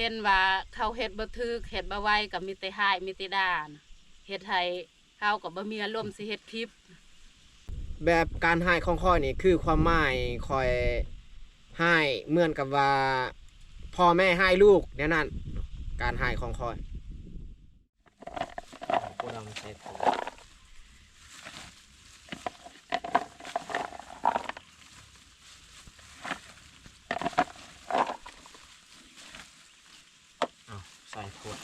ເຫັນວ່າເຂົາເຮັດບໍ່ຖືກ ເຮັດບໍ່ໄວ ກໍມີແຕ່ຮ້າຍ ມີແຕ່ດ່າ ເຮັດໃຫ້ເຮົາກໍບໍ່ມີອາລົມຊິເຮັດຄລິບ. ແບບການຮ້າຍຂອງຂ້ອຍນີ້ ຄືຄວາມໝາຍຂ້ອຍຮ້າຍເໝືອນກັບວ່າພໍ່ແມ່ຮ້າຍລູກແນວນັ້ນ ການຮ້າຍຂອງຂ້ອຍ. ຜູ້ດຳໃສ່ຖົວດ ເອົາໃສ່ຖ້ວຍ.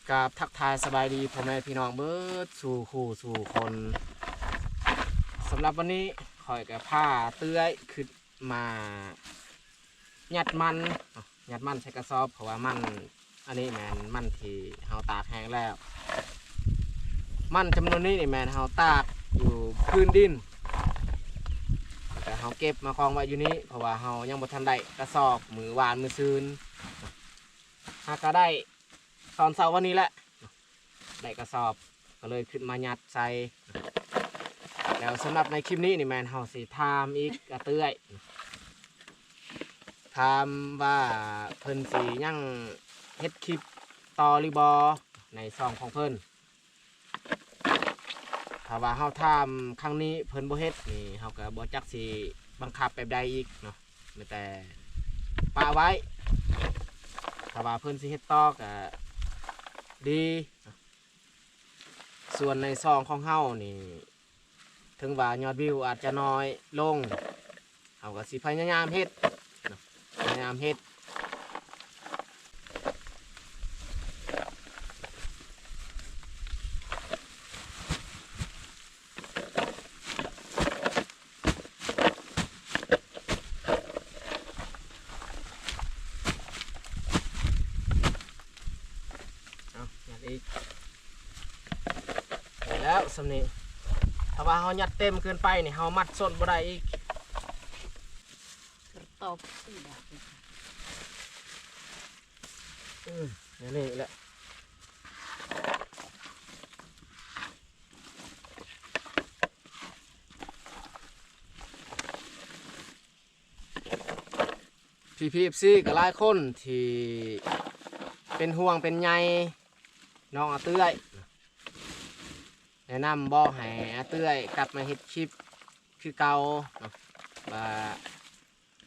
ກາບທັກທາຍສະບາຍດີພໍ່ແມ່ພີ່ນ້ອງເບິດສູ່ຄູ່ສູ່ຄົນ. ສຳລັບວັນນີ້ຂ້ອຍກໍພາເອື້ອຍຂຶ້ນມາຍັດມັນ ຍັດມັນໃສ່ກະສອບ ເພາະວ່າມັນ ອັນນີ້ແມ່ນມັນທີ່ເຮົາຕາກແຫ້ງແລ້ວ. ມັນຈຳນວນນີ້ນີ້ແມ່ນເຮົາຕາກຢູ່ພື້ນດິນ ແລ້ວກໍເຮົາເກັບມາຄອງໄວ້ຢູ່ນີ້ ເພາະວ່າເຮົາຍັງບໍ່ທັນໄດ້ກະສອບ ມື້ວານມື້ຊືນ ຫາກະໄດ້ຕອນເຊົ້າວັນນີ້ແຫຼະ ໄດ້ກະສອບ ກໍເລີຍຂຶ້ນມາຍັດໃສ່. ແລ້ວສຳລັບໃນຄລິບນີ້ນີ້ແມ່ນເຮົາຊິຖາມອີກອາເອື້ອຍ ຖາມວ່າເພິ່ນຊິຍັງເຮັດຄລິບຕໍ່ຫຼືບໍ່ໃນຊ່ອງຂອງເພິ່ນ. ຖ້າວ່າເຮົາຖາມຄັ້ງນີ້ເພິ່ນບໍ່ເຮັດນີ້ ເຮົາກໍບໍ່ຈັກຊິບັງຄັບແບບໃດອີກເນາະ ມີແຕ່ປະໄວ້. ຖ້າວ່າເພິ່ນຊິເຮັດຕໍ່ກໍດີ. ສ່ວນໃນຊ່ອງຂອງເຮົານີ້ ເຖິງວ່າຍອດວິວອາດຈະນ້ອຍລົງ ເຮົາກໍຊິພະຍາຍາມເຮັດເນາະ ພະຍາຍາມເຮັດ. ເອົາ ຍັດອີກ ໄດ້ແລ້ວສ່ຳນີ້. ຖ້າວ່າເຮົາຍັດເຕັມເກີນໄປນີ້ ເຮົາມັດສົ້ນບໍ່ໄດ້ອີກ. ກະຕອບ ອືມ ແນວນີ້ແຫຼະ. ພີ່ໆ ເອັຟຊີ ກໍຫຼາຍຄົນທີ່ເປັນຫ່ວງເປັນໃຍນ້ອງອາເອື້ອຍ ແນະນຳບອກໃຫ້ອາເອື້ອຍກັບມາເຮັດຄລິບຄືເກົ່າເນາະ ວ່າ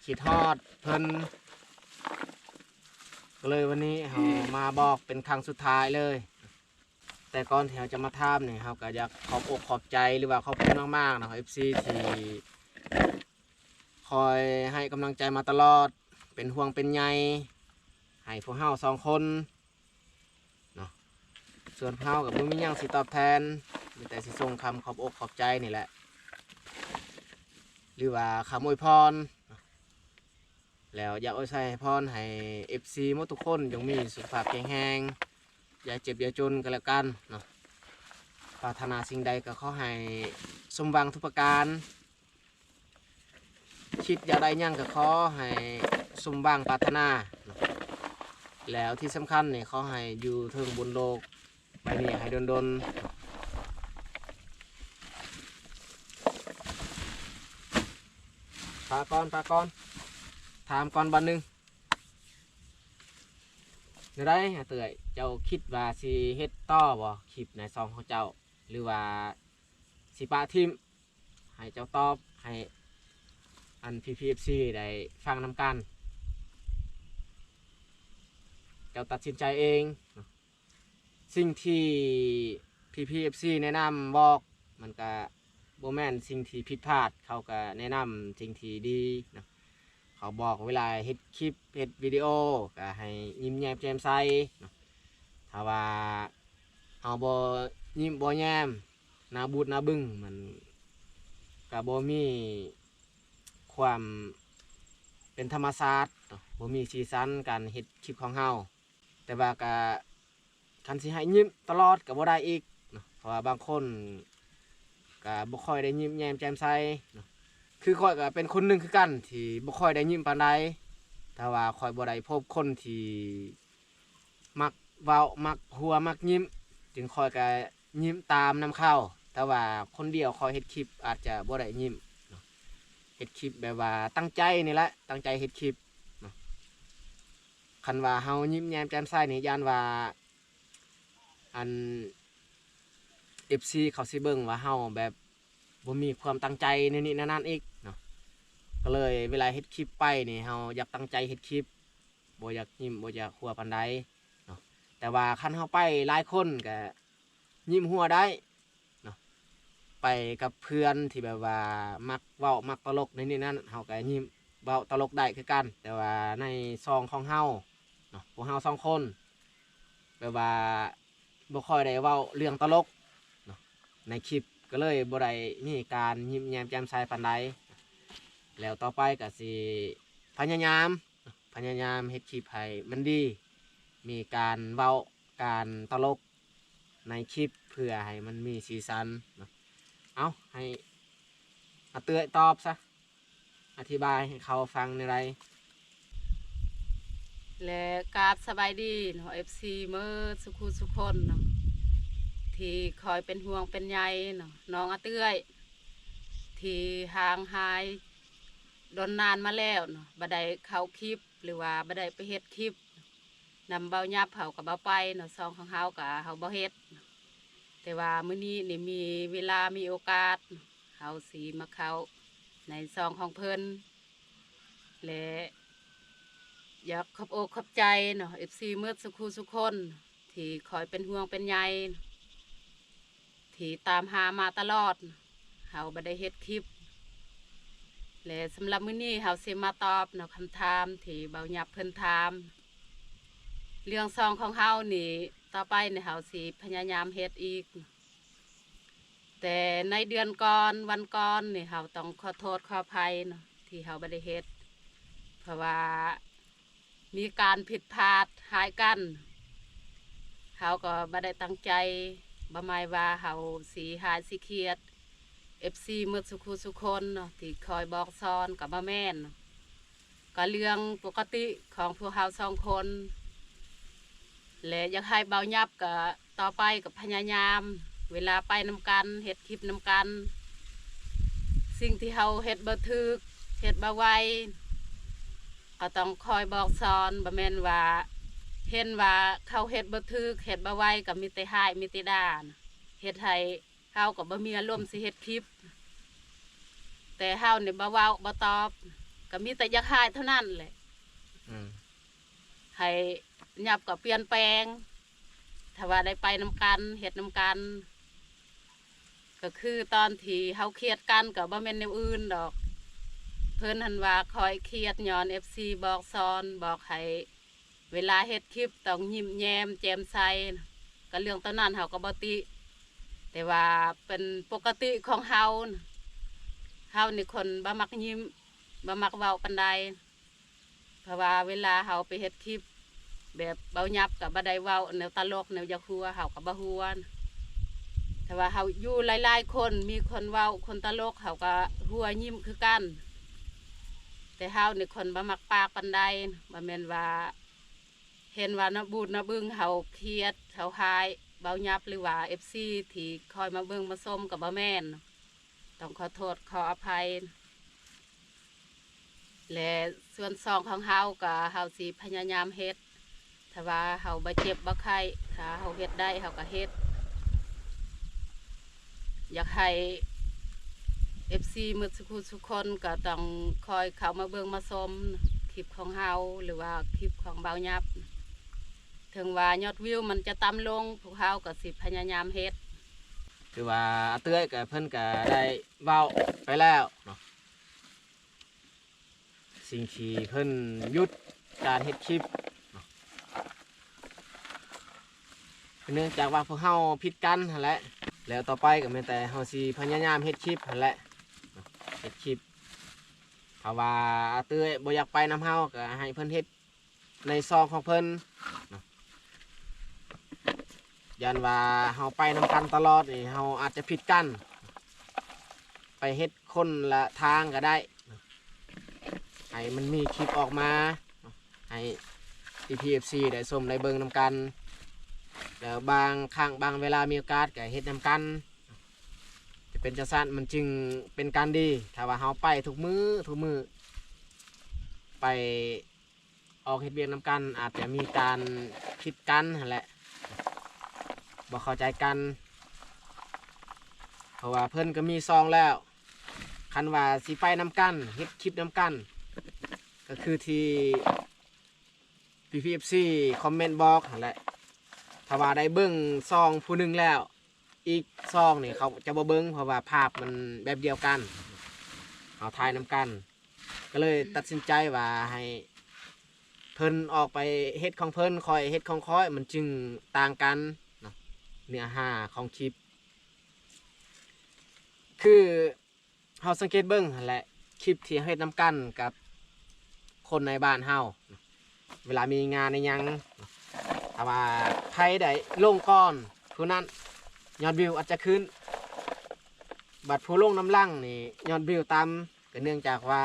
ຄິດຮອດເພິ່ນ. ກໍເລີຍວັນນີ້ເຮົາມາບອກເປັນຄັ້ງສຸດທ້າຍເລີຍ. ແຕ່ກ່ອນທີ່ເຮົາຈະມາຖາມນີ້ ເຮົາກໍຢາກຂອບອົກຂອບໃຈ ຫຼືວ່າຂອບຄຸນມາກໆ ເນາະ ເອັຟຊີ ທີ່ຄອຍໃຫ້ກຳລັງໃຈມາຕະຫຼອດ ເປັນຫ່ວງເປັນໃຍໃຫ້ພວກເຮົາສອງຄົນເນາະ. ສ່ວນພວກເຮົາກໍບໍ່ມີຫຍັງຊິຕອບແທນ ມີແຕ່ຊິສົ່ງຄຳຂອບອົກຂອບໃຈນີ້ແຫຼະ ຫຼືວ່າຄຳອວຍພອນເນາະ. ແລ້ວຢາກອວຍໄຊໃຫ້ພອນໃຫ້ເອັຟຊີໝົດທຸກຄົນ ຈົ່ງມີສຸຂະພາບແຂງແຮງ ຢ່າເຈັບຢ່າຈົນກັນແລ້ວກັນເນາະ. ປາດຖະໜາສິ່ງໃດກໍຂໍໃຫ້ສົມຫວັງທຸກປະການ ຄິດຢາກໄດ້ຫຍັງກໍຂໍໃຫ້ສົມຫວັງປາດຖະໜາເນາະ. ແລ້ວທີ່ສຳຄັນນີ້ ຂໍໃຫ້ຢູ່ເທິງບົນໂລກ ໄປນີ້ໃຫ້ດົນໆ. ປະກ່ອນ ປະກ່ອນ ຖາມກ່ອນບາດໜຶ່ງ. ແນວໃດອາເອື້ອຍ ເຈົ້າຄິດວ່າຊິເຮັດຕໍ່ບໍ່ ຄລິບໃນຊ່ອງຂອງເຈົ້າ ຫຼືວ່າຊິປະຖິ້ມ? ໃຫ້ເຈົ້າຕອບໃຫ້ອັນ ພີ່ໆ ເອັຟຊີ ໄດ້ຟັງນຳກັນ. ເຈົ້າຕັດສິນໃຈເອງ. ສິ່ງທີ່ພີ່ໆ ເອັຟຊີ ແນະນຳບອກ ມັນກະບໍ່ແມ່ນສິ່ງທີ່ຜິດພາດ, ເຂົາກະແນະນຳສິ່ງທີ່ດີເນາະ. ເຂົາບອກເວລາເຮັດຄລິບ ເຮັດວິດີໂອ ກະໃຫ້ຍິ້ມແຍ້ມແຈ່ມໃສເນາະ. ຖ້າວ່າເຮົາບໍ່ຍິ້ມບໍ່ແຍ້ມ ໜ້າບູດໜ້າບຶ້ງ ມັນກະບໍ່ມີຄວາມເປັນທຳມະຊາດເນາະ, ບໍ່ມີສີສັນການເຮັດຄລິບຂອງເຮົາ. ແຕ່ວ່າກະ ຄັນຊິໃຫ້ຍິ້ມຕະຫຼອດກໍບໍ່ໄດ້ອີກເນາະ, ເພາະວ່າບາງຄົນກໍບໍ່ຄ່ອຍໄດ້ຍິ້ມແຍ້ມແຈ່ມໃສເນາະ. ຄືຂ້ອຍກໍເປັນຄົນໜຶ່ງຄືກັນທີ່ບໍ່ຄ່ອຍໄດ້ຍິ້ມປານໃດ, ຖ້າວ່າຂ້ອຍບໍ່ໄດ້ພົບຄົນທີ່ມັກເວົ້າ ມັກຫົວ ມັກຍິ້ມ ຈຶ່ງຂ້ອຍກໍຍິ້ມຕາມນຳເຂົາ. ແຕ່ວ່າຄົນດຽວຂ້ອຍເຮັດຄລິບອາດຈະບໍ່ໄດ້ຍິ້ມເນາະ. ເຮັດຄລິບແບບວ່າຕັ້ງໃຈນີ້ແຫຼະ ຕັ້ງໃຈເຮັດຄລິບເນາະ. ຄັນວ່າເຮົາຍິ້ມແຍ້ມແຈ່ມໃສນີ້ ຢ້ານວ່າ ອັນ ເອັຟຊີ ເຂົາຊິເບິ່ງວ່າເຮົາແບບບໍ່ມີຄວາມຕັ້ງໃຈແນວນີ້ແນວນັ້ນອີກເນາະ. ກໍເລີຍເວລາເຮັດຄລິບໄປນີ້ ເຮົາຢາກຕັ້ງໃຈເຮັດຄລິບ ບໍ່ຢາກຍິ້ມ ບໍ່ຢາກຫົວປານໃດເນາະ. ແຕ່ວ່າຄັນເຮົາໄປຫຼາຍຄົນກໍຍິ້ມຫົວໄດ້ເນາະ. ໄປກັບເພື່ອນທີ່ແບບວ່າມັກເວົ້າມັກຕະຫຼົກໃນນີ້ນັ້ນ ເຮົາກໍຍິ້ມເວົ້າຕະຫຼົກໄດ້ຄືກັນ. ແຕ່ວ່າໃນຊ່ອງຂອງເຮົາເນາະ ພວກເຮົາສອງຄົນ ແບບວ່າບໍ່ຄ່ອຍໄດ້ເວົ້າເລື່ອງຕະຫຼົກເນາະ ໃນຄລິບ ກໍເລີຍບໍ່ໄດ້ມີການຍິ້ມແຍ້ມແຈ່ມໃສປານໃດ. ແລ້ວຕໍ່ໄປກໍຊິພະຍາຍາມ ພະຍາຍາມເຮັດຄລິບໃຫ້ມັນດີ ມີການເວົ້າ ການຕະຫຼົກໃນຄລິບ ເພື່ອໃຫ້ມັນມີສີສັນເນາະ. ເອົາ ໃຫ້ອາເອື້ອຍຕອບຊະ ອະທິບາຍໃຫ້ເຂົາຟັງແນວໃດ? ແລະ ກາບສະບາຍດີເນາະ ເອັຟຊີ ເໝິດສຸຄູ່ສຸຄົນເນາະ ທີ່ຄອຍເປັນຫ່ວງເປັນໃຍເນາະ ນ້ອງອາເອື້ອຍ ທີ່ຫ່າງຫາຍດົນນານມາແລ້ວເນາະ ບໍ່ໄດ້ເຂົ້າຄລິບ ຫຼືວ່າບໍ່ໄດ້ໄປເຮັດຄລິບນຳເບົາຫຍັບ ເຮົາກໍບໍ່ໄປເນາະ ຊ່ອງຂອງເຮົາກໍເຮົາບໍ່ເຮັດ. ແຕ່ວ່າມື້ນີ້ນີ້ມີເວລາມີໂອກາດ ເຮົາຊິມາເຂົ້າໃນຊ່ອງຂອງເພິ່ນ ແລະ ຢາກຂອບອົກຂອບໃຈເນາະ ເອັຟຊີ ເໝິດສຸຄູ່ສຸຄົນ ທີ່ຄອຍເປັນຫ່ວງເປັນໃຍ ທີ່ຕາມຫາມາຕະຫຼອດ ເຮົາບໍ່ໄດ້ເຮັດຄລິບ. ແລະ ສຳລັບມື້ນີ້ເຮົາຊິມາຕອບເນາະ ຄຳຖາມທີ່ເບົາຫຍັບເພິ່ນຖາມ ເລື່ອງຊ່ອງຂອງເຮົານີ້ ຕໍ່ໄປນີ້ເຮົາຊິພະຍາຍາມເຮັດອີກ. ແຕ່ໃນເດືອນກ່ອນ ວັນກ່ອນນີ້ ເຮົາຕ້ອງຂໍໂທດຂໍອະໄພເນາະ ທີ່ເຮົາບໍ່ໄດ້ເຮັດ ເພາະວ່າມີການຜິດພາດຮ້າຍກັນ ເຮົາກໍບໍ່ໄດ້ຕັ້ງໃຈ. ບໍ່ໝາຍວ່າເຮົາຊິຮ້າຍຊິຄຽດ ເອັຟຊີ ເໝິດສຸຄູ່ສຸຄົນເນາະ ທີ່ຄອຍບອກສອນ ກໍບໍ່ແມ່ນ. ກໍເລື່ອງປົກກະຕິຂອງພວກເຮົາສອງຄົນ ແລະ ຢາກໃຫ້ເບົາຫຍັບກໍຕໍ່ໄປກໍພະຍາຍາມ ເວລາໄປນຳກັນ ເຮັດຄລິບນຳກັນ ສິ່ງທີ່ເຮົາເຮັດບໍ່ຖືກ ເຮັດບໍ່ໄວ ກໍຕ້ອງຄອຍບອກສອນ. ບໍ່ແມ່ນວ່າເຫັນວ່າເຂົາເຮັດບໍ່ຖືກ ເຮັດບໍ່ໄວ ກໍມີແຕ່ຮ້າຍ ມີແຕ່ດ່າ ເຮັດໃຫ້ ເຮົາກໍບໍ່ມີອາລົມຊິເຮັດຄລິບ ແຕ່ເຮົານີ້ບໍ່ເວົ້າບໍ່ຕອບ ກໍມີແຕ່ຢາກຮ້າຍເທົ່ານັ້ນແຫຼະ. ອືມ ໃຫ້ຫຍັບກໍປ່ຽນແປງ ຖ້າວ່າໄດ້ໄປນຳກັນ ເຮັດນຳກັນ ກໍຄືຕອນທີ່ເຮົາຄຽດກັນ ກໍບໍ່ແມ່ນແນວອື່ນດອກ ເພິ່ນຫັ້ນວ່າຂ້ອຍຄຽດຍ້ອນເອັຟຊີບອກສອນ ບອກໃຫ້ ເວລາເຮັດຄລິບຕ້ອງຍິ້ມແຍ້ມແຈ່ມໃສ ກໍເລື່ອງຕົວນັ້ນເຮົາກໍບໍ່ຕິ ແຕ່ວ່າເປັນປົກກະຕິຂອງເຮົາ ເຮົານີ້ຄົນບໍ່ມັກຍິ້ມ ບໍ່ມັກເວົ້າປານໃດ ເພາະວ່າເວລາເຮົາໄປເຮັດຄລິບແບບເບົາຫຍັບ ກໍບໍ່ໄດ້ເວົ້າແນວຕະຫຼົກ ແນວຢາກຫົວ ເຮົາກໍບໍ່ຫົວ ແຕ່ວ່າເຮົາຢູ່ຫຼາຍໆຄົນ ມີຄົນເວົ້າ ຄົນຕະຫຼົກ ເຮົາກໍຫົວຍິ້ມຄືກັນ. ແຕ່ເຮົານີ້ຄົນບໍ່ມັກປາກປານໃດ ບໍ່ແມ່ນວ່າ ເຫັນວ່າໜ້າບູດໜ້າບຶງ ເຮົາຄຽດ ເຮົາຮ້າຍເບົາຫຍັບ ຫຼືວ່າເອັຟຊີທີ່ຄອຍມາເບິ່ງມາຊົມກໍບໍ່ແມ່ນ ຕ້ອງຂໍໂທດຂໍອະໄພ ແລະ ສ່ວນຊ່ອງຂອງເຮົາກໍເຮົາຊິພະຍາຍາມເຮັດ ຖ້າວ່າເຮົາບໍ່ເຈັບບໍ່ໄຂ້ ຖ້າເຮົາເຮັດໄດ້ເຮົາກໍເຮັດ ຢາກໃຫ້ເອັຟຊີໝົດສຸຜູ້ສຸຄົນກໍຕ້ອງຄອຍເຂົ້າມາເບິ່ງມາຊົມຄລິບຂອງເຮົາ ຫຼືວ່າຄລິບຂອງບ່າວຫຍັບ ເຖິງວ່າຍອດວິວມັນຈະຕ່ຳລົງ ພວກເຮົາກໍຊິພະຍາຍາມເຮັດ. ຄືວ່າອາເຕື້ອຍກໍ ເພິ່ນກໍໄດ້ເວົ້າໄປແລ້ວເນາະ ສິ່ງທີ່ເພິ່ນຢຸດການເຮັດຄລິບເນາະ ເນື່ອງຈາກວ່າພວກເຮົາຜິດກັນຫັ້ນແຫຼະ ແລ້ວຕໍ່ໄປກໍແມ່ນແຕ່ເຮົາຊິພະຍາຍາມເຮັດຄລິບຫັ້ນແຫຼະ ເຮັດຄລິບ ຖ້າວ່າອາເຕື້ອຍບໍ່ຢາກໄປນຳເຮົາ ກໍໃຫ້ເພິ່ນເຮັດ ໃນຊ່ອງຂອງເພິ່ນເນາະ ຢ້ານວ່າເຮົາໄປນຳກັນຕະຫຼອດນີ້ ເຮົາອາດຈະຜິດກັນ ໄປເຮັດຄົນລະທາງກໍໄດ້ເນາະ ໃຫ້ມັນມີຄລິບອອກມາເນາະ ໃຫ້ພີ່ໆເອັຟຊີໄດ້ຊົມໄດ້ເບິ່ງນຳກັນ ແລ້ວບາງຄັ້ງບາງເວລາມີໂອກາດກໍເຮັດນຳກັນ. ເປັນຈັ່ງຊັ້ນມັນຈຶ່ງເປັນການດີ. ຖ້າວ່າເຮົາໄປທຸກມື້ ທຸກມື້ ໄປອອກເຮັດວຽກນຳກັນ ອາດຈະມີການຜິດກັນຫັ້ນແຫຼະ ບໍ່ເຂົ້າໃຈກັນ ເພາະວ່າເພິ່ນກໍມີຊ່ອງແລ້ວ. ຄັນວ່າຊິໄປນຳກັນ ເຮັດຄລິບນຳກັນ ກໍຄືທີ່ ພີພີ ເອັຟຊີ ຄອມເມັນບອກຫັ້ນແຫຼະ. ຖ້າວ່າໄດ້ເບິ່ງຊ່ອງຜູ້ໜຶ່ງແລ້ວ ອີກຊ່ອງນີ້ເຂົາຈະບໍ່ເບິ່ງ ເພາະວ່າພາບມັນແບບດຽວກັນ ເຮົາຖ່າຍນຳກັນ ກໍເລີຍຕັດສິນໃຈວ່າໃຫ້ເພິ່ນອອກໄປເຮັດຂອງເພິ່ນ ຂ້ອຍເຮັດຂອງຂ້ອຍ ມັນຈຶ່ງຕ່າງກັນເນາະ ເນື້ອຫາຂອງຄລິບ. ຄື ເຮົາສັງເກດເບິ່ງຫັ້ນແຫຼະ ຄລິບທີ່ເຮົາເຮັດນຳກັນກັບຄົນໃນບ້ານເຮົາ ເວລາມີງານອີ່ຫຍັງ ຖ້າວ່າໃຜໄດ້ລົງກ່ອນຜູ້ນັ້ນ ຍອດວິວອາດຈະຂຶ້ນ. ບັດຜູ້ລົງນຳຫຼັງນີ້ ຍອດວິວຕ່ຳ ກໍເນື່ອງຈາກວ່າ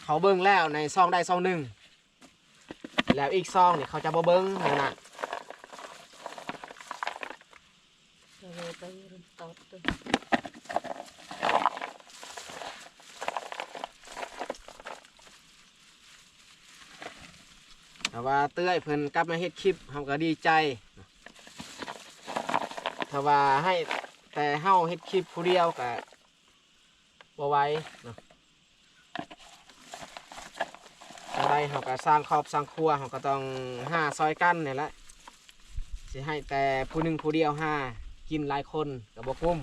ເຂົາເບິ່ງແລ້ວໃນຊ່ອງໃດຊ່ອງໜຶ່ງ ແລ້ວອີກຊ່ອງນີ້ເຂົາຈະບໍ່ເບິ່ງແນວນັ້ນ. ຖ້າວ່າເອື້ອຍເພິ່ນກັບມາເຮັດຄລິບ ເຮົາກໍດີໃຈ. ຖ້າວ່າໃຫ້ແຕ່ເຮົາເຮັດຄລິບຜູ້ດຽວກໍ ບໍ່ໄຫວເນາະ. ຈັ່ງໃດເຮົາກໍສ້າງຄອບສ້າງຄົວ ເຮົາກໍຕ້ອງຫາຊ່ອຍກັນນີ້ແຫຼະ. ຊິໃຫ້ແຕ່ຜູ້ໜຶ່ງຜູ້ດຽວຫາກິນຫຼາຍຄົນກໍບໍ່ກຸ້ມ.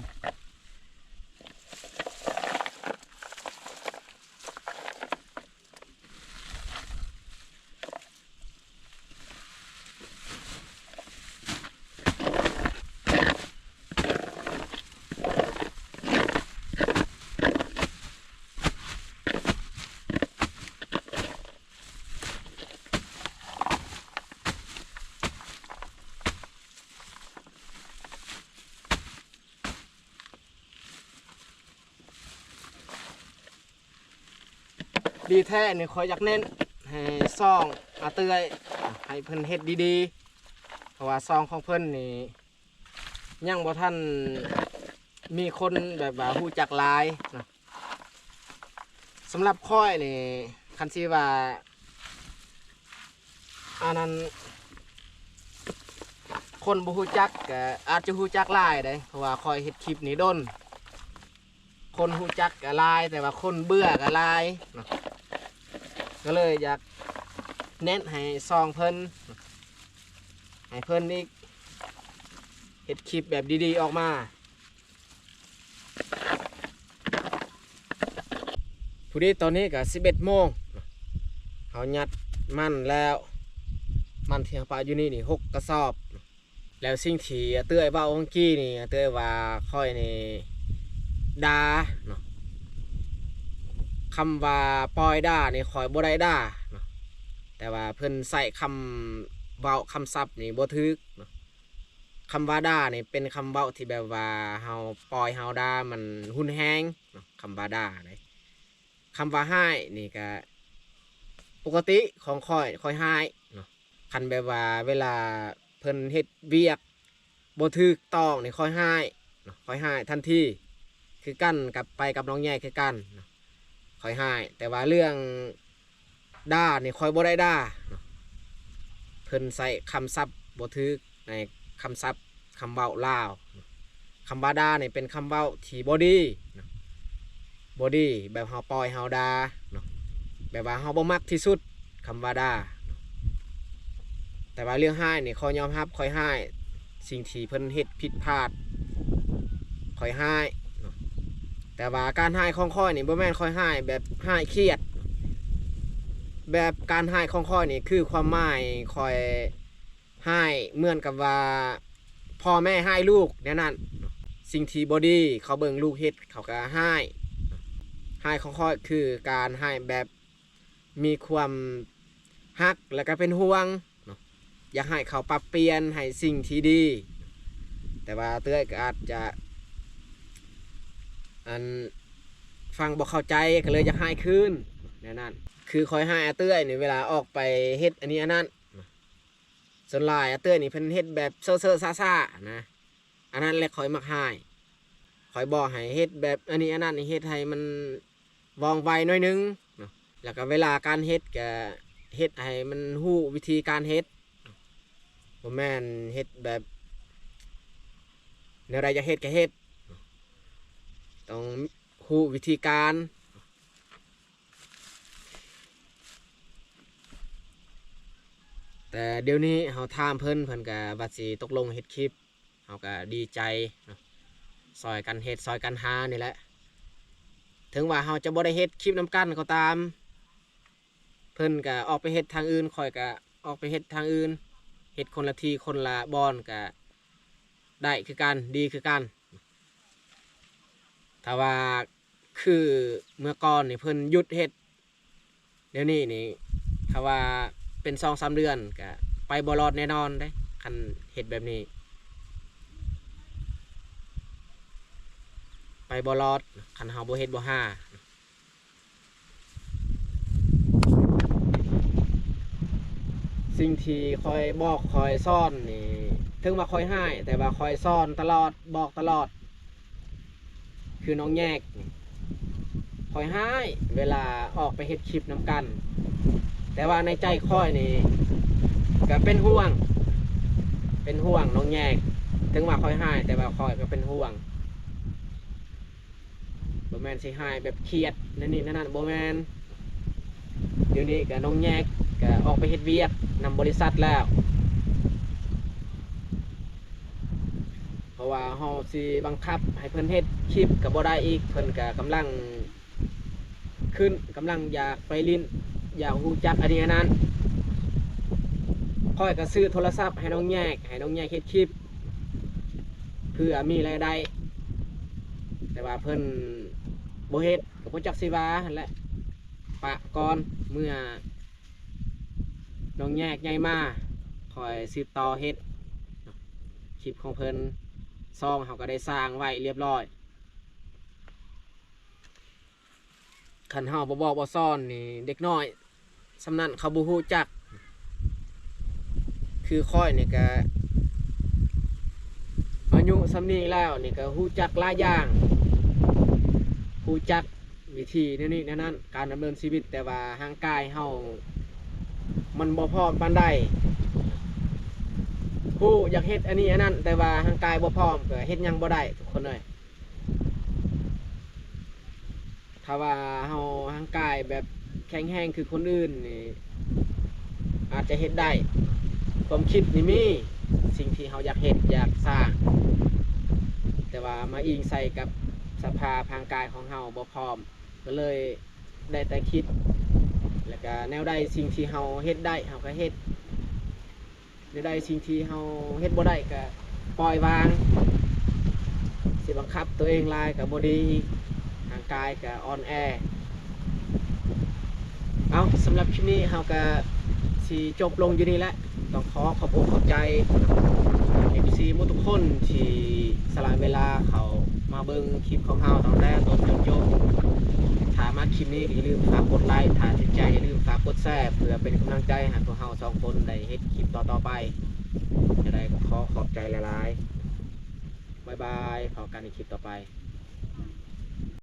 ດີແທ້ນີ້ ຂ້ອຍຢາກເນັ້ນໃຫ້ຊ່ອງອາເຕື້ອຍ ໃຫ້ເພິ່ນເຮັດດີໆ ເພາະວ່າຊ່ອງຂອງເພິ່ນນີ້ຍັງບໍ່ທັນມີຄົນແບບວ່າຮູ້ຈັກຫຼາຍເນາະ. ສຳລັບຂ້ອຍນີ້ ຄັນຊິວ່າ ອັນນັ້ນ ຄົນບໍ່ຮູ້ຈັກກໍອາດຈະຮູ້ຈັກຫຼາຍເດ້ ເພາະວ່າຂ້ອຍເຮັດຄລິບນີ້ດົນ ຄົນຮູ້ຈັກກໍຫຼາຍ ແຕ່ວ່າຄົນເບື່ອກໍຫຼາຍເນາະ. ກໍເລີຍຢາກແນະນຳໃຫ້ຊ່ອງເພິ່ນ ໃຫ້ເພິ່ນອີກ ເຮັດຄລິບແບບດີໆອອກມາ. ຜູ້ດີ ຕອນນີ້ກໍສິບເອັດໂມງ ເຮົາຍັດມັນແລ້ວ ມັນທີ່ເຮົາປະຢູ່ນີ້ນີ້ຫົກກະສອບ. ແລ້ວສິ່ງທີ່ອາເຕື້ອຍເວົ້າເມື່ອກີ້ນີ້ ອາເຕື້ອຍວ່າຂ້ອຍນີ້ດ່າເນາະ. ຄຳວ່າປ່ອຍດ່ານີ້ ຂ້ອຍບໍ່ໄດ້ດ່າເນາະ ແຕ່ວ່າເພິ່ນໃຊ້ຄຳເວົ້າ ຄຳສັບນີ້ບໍ່ຖືກເນາະ. ຄຳວ່າດ່ານີ້ເປັນຄຳເວົ້າທີ່ແບບວ່າເຮົາປ່ອຍເຮົາດ່າ ມັນຮຸນແຮງເນາະ ຄຳວ່າດ່າເດ້. ຄຳວ່າຮ້າຍນີ້ກະປົກກະຕິຂອງຂ້ອຍ ຂ້ອຍຮ້າຍເນາະ. ຄັນແບບວ່າເວລາເພິ່ນເຮັດວຽກບໍ່ຖືກຕ້ອງນີ້ ຂ້ອຍຮ້າຍເນາະ ຂ້ອຍຮ້າຍທັນທີ ຄືກັນກັບ ໄປກັບນ້ອງໃຫຍ່ຄືກັນເນາະ ຂ້ອຍຮ້າຍ. ແຕ່ວ່າເລື່ອງ ດ່ານີ້ຂ້ອຍບໍ່ໄດ້ດ່າເນາະ ເພິ່ນໃຊ້ຄຳສັບບໍ່ຖືກໃນຄຳສັບຄຳເວົ້າລາວເນາະ. ຄຳວ່າດ່ານີ້ເປັນຄຳເວົ້າທີ່ບໍ່ດີເນາະ ບໍ່ດີ ແບບເຮົາປ່ອຍເຮົາດ່າເນາະ ແບບວ່າເຮົາບໍ່ມັກທີ່ສຸດ ຄຳວ່າດ່າເນາະ. ແຕ່ວ່າເລື່ອງຮ້າຍນີ້ ຂ້ອຍຍອມຮັບ ຂ້ອຍຮ້າຍ ສິ່ງທີ່ເພິ່ນເຮັດຜິດພາດ ຂ້ອຍຮ້າຍເນາະ. ແຕ່ວ່າການຮ້າຍຂອງຂ້ອຍນີ້ ບໍ່ແມ່ນຂ້ອຍຮ້າຍແບບຮ້າຍຄຽດ ແບບການຮ້າຍຂອງຂ້ອຍນີ້ ຄືຄວາມໝາຍຂ້ອຍຮ້າຍເໝືອນກັບວ່າພໍ່ແມ່ຮ້າຍລູກແນວນັ້ນ. ສິ່ງທີ່ບໍ່ດີ ເຂົາເບິ່ງລູກເຮັດ ເຂົາກໍຮ້າຍ. ຮ້າຍຂອງຂ້ອຍຄືການຮ້າຍແບບ ມີຄວາມຮັກ ແລ້ວກໍເປັນຫ່ວງເນາະ ຢາກໃຫ້ເຂົາປັບປ່ຽນໃຫ້ສິ່ງທີ່ດີ. ແຕ່ວ່າເອື້ອຍກໍອາດຈະ ອັນ ຟັງບໍ່ເຂົ້າໃຈ ກໍເລີຍຢາກຮ້າຍຄືນແນວນັ້ນ. ຄືຂ້ອຍຮ້າຍອາເອື້ອຍນີ້ ເວລາອອກໄປເຮັດອັນນີ້ອັນນັ້ນ ສ່ວນຫຼາຍອາເອື້ອຍນີ້ເພິ່ນເຮັດແບບເຊີໆຊ້າໆນະ ອັນນັ້ນແຫຼະຂ້ອຍມັກຮ້າຍ. ຂ້ອຍບອກໃຫ້ເຮັດແບບອັນນີ້ອັນນັ້ນ ເຮັດໃຫ້ມັນວ່ອງໄວໜ້ອຍໜຶ່ງເນາະ. ແລ້ວກໍເວລາການເຮັດ ກໍເຮັດໃຫ້ມັນຮູ້ວິທີການເຮັດ, ບໍ່ແມ່ນເຮັດແບບແນວໃດຢາກເຮັດກໍເຮັດ, ຕ້ອງຮູ້ວິທີການ. ແຕ່ດຽວນີ້ເຮົາຖາມເພິ່ນ ເພິ່ນກໍວ່າຊິຕົກລົງເຮັດຄລິບ, ເຮົາກໍດີໃຈເນາະ, ຊ່ອຍກັນເຮັດ ຊ່ອຍກັນຫານີ້ແຫຼະ. ເຖິງວ່າເຮົາຈະບໍ່ໄດ້ເຮັດຄລິບນຳກັນກໍຕາມ, ເພິ່ນກໍອອກໄປເຮັດທາງອື່ນ, ຂ້ອຍກໍອອກໄປເຮັດທາງອື່ນ, ເຮັດຄົນລະທີ່ຄົນລະບ່ອນກໍໄດ້ຄືກັນ, ດີຄືກັນ. ຖ້າວ່າຄືເມື່ອກ່ອນນີ້ເພິ່ນຢຸດເຮັດ, ດຽວນີ້ນີ້ ຖ້າວ່າເປັນສອງສາມເດືອນກໍໄປບໍ່ລອດແນ່ນອນເດ້, ຄັນເຮັດແບບນີ້ໄປບໍ່ລອດ, ຄັນເຮົາບໍ່ເຮັດບໍ່ຫາ. ສິ່ງທີ່ຂ້ອຍບອກຂ້ອຍສອນນີ້ ເຖິງວ່າຂ້ອຍຮ້າຍ ແຕ່ວ່າຂ້ອຍສອນຕະຫຼອດ ບອກຕະຫຼອດ. ຄືນ້ອງແຍກນີ້ ຂ້ອຍຮ້າຍເວລາອອກໄປເຮັດຄລິບນຳກັນ, ແຕ່ວ່າໃນໃຈຂ້ອຍນີ້ກໍເປັນຫ່ວງ, ເປັນຫ່ວງນ້ອງແຍກ. ເຖິງວ່າຂ້ອຍຮ້າຍ ແຕ່ວ່າຂ້ອຍກໍເປັນຫ່ວງ. ບໍ່ແມ່ນຊິຮ້າຍແບບຄຽດແນວນີ້ແນວນັ້ນ, ບໍ່ແມ່ນ. ດຽວນີ້ກະນ້ອງແຍກກະອອກໄປເຮັດວຽກນຳບໍລິສັດແລ້ວ, ເພາະວ່າເຮົາຊິບັງຄັບໃຫ້ເພິ່ນເຮັດຄລິບກະບໍ່ໄດ້ອີກ, ເພິ່ນກະກຳລັງຂຶ້ນ, ກຳລັງຢາກໄປຫຼິ້ນ, ຢາກຮູ້ຈັກອັນນີ້ອັນນັ້ນ. ຂ້ອຍກະຊື້ໂທລະສັບໃຫ້ນ້ອງແຍກ, ໃຫ້ນ້ອງແຍກເຮັດຄລິບ ເພື່ອມີລາຍໄດ້, ແຕ່ວ່າເພິ່ນບໍ່ເຮັດ ກໍບໍ່ຈັກຊິວ່າຫັ້ນແຫຼະ. ປະກ່ອນ, ເມື່ອນ້ອງແຍກໃຫຍ່ມາ ຄ່ອຍສືບຕໍ່ເຮັດຄລິບຂອງເພິ່ນ. ຊ່ອງເຮົາກໍໄດ້ສ້າງໄວ້ລຽບລ້ອຍ. ຄັນເຮົາບໍ່ບອກບໍ່ສອນນີ້ ເດັກນ້ອຍສ່ຳນັ້ນເຂົາບໍ່ຮູ້ຈັກ. ຄືຂ້ອຍນີ້ກະອາຍຸສ່ຳນີ້ແລ້ວນີ້ ກະຮູ້ຈັກຫຼາຍຢ່າງ, ຮູ້ຈັກວິທີແນວນີ້ແນວນັ້ນ, ການດຳເນີນຊີວິດ, ແຕ່ວ່າຮ່າງກາຍເຮົາມັນບໍ່ພ້ອມປານໃດ. ຮູ້ຢາກເຮັດອັນນີ້ອັນນັ້ນ, ແຕ່ວ່າຮ່າງກາຍບໍ່ພ້ອມ ກະເຮັດຫຍັງບໍ່ໄດ້ທຸກຄົນເອີຍ. ຖ້າວ່າເຮົາຮ່າງກາຍແບບແຂງແຮງຄືຄົນອື່ນນີ້ ອາດຈະເຮັດໄດ້, ຄວາມຄິດນີ້ມີ, ສິ່ງທີ່ເຮົາຢາກເຮັດຢາກສ້າງ, ແຕ່ວ່າມາອີງໃສ່ກັບສະພາບຮ່າງກາຍຂອງເຮົາບໍ່ພ້ອມ, ກໍເລີຍໄດ້ແຕ່ຄິດ. ແລ້ວກະແນວໃດສິ່ງທີ່ເຮົາເຮັດໄດ້ ເຮົາກໍເຮັດ. ແນວໃດສິ່ງທີ່ເຮົາເຮັດບໍ່ໄດ້ກະປ່ອຍວາງ, ຊິບັງຄັບຕົວເອງຫຼາຍກະບໍ່ດີ, ຮ່າງກາຍກະອ່ອນແອ. ເອົາ, ສຳລັບຄລິບນີ້ເຮົາກະຊິຈົບລົງຢູ່ນີ້ແຫຼະ. ຕ້ອງຂໍຂອບອົກຂອບໃຈ ເອັຟຊີ ໝົດທຸກຄົນທີ່ສະຫຼະເວລາເຂົ້າມາເບິ່ງຄລິບຂອງເຮົາຕັ້ງແຕ່ຕົ້ນຈົນຈົບ. ຖ້າມັກຄລິບນີ້ກໍຢ່າລືມຝາກກົດໄລ, ຖ້າຖືກໃຈຢ່າລືມຝາກກົດແຊ ເພື່ອເປັນກຳລັງໃຈໃຫ້ພວກເຮົາສອງຄົນໄດ້ເຮັດຄລິບຕໍ່ໆໄປ. ຈັ່ງໃດກໍຂໍຂອບໃຈຫຼາຍໆ. ບາຍບາຍ, ພໍ້ກັນໃນຄລິບຕໍ່ໄປ.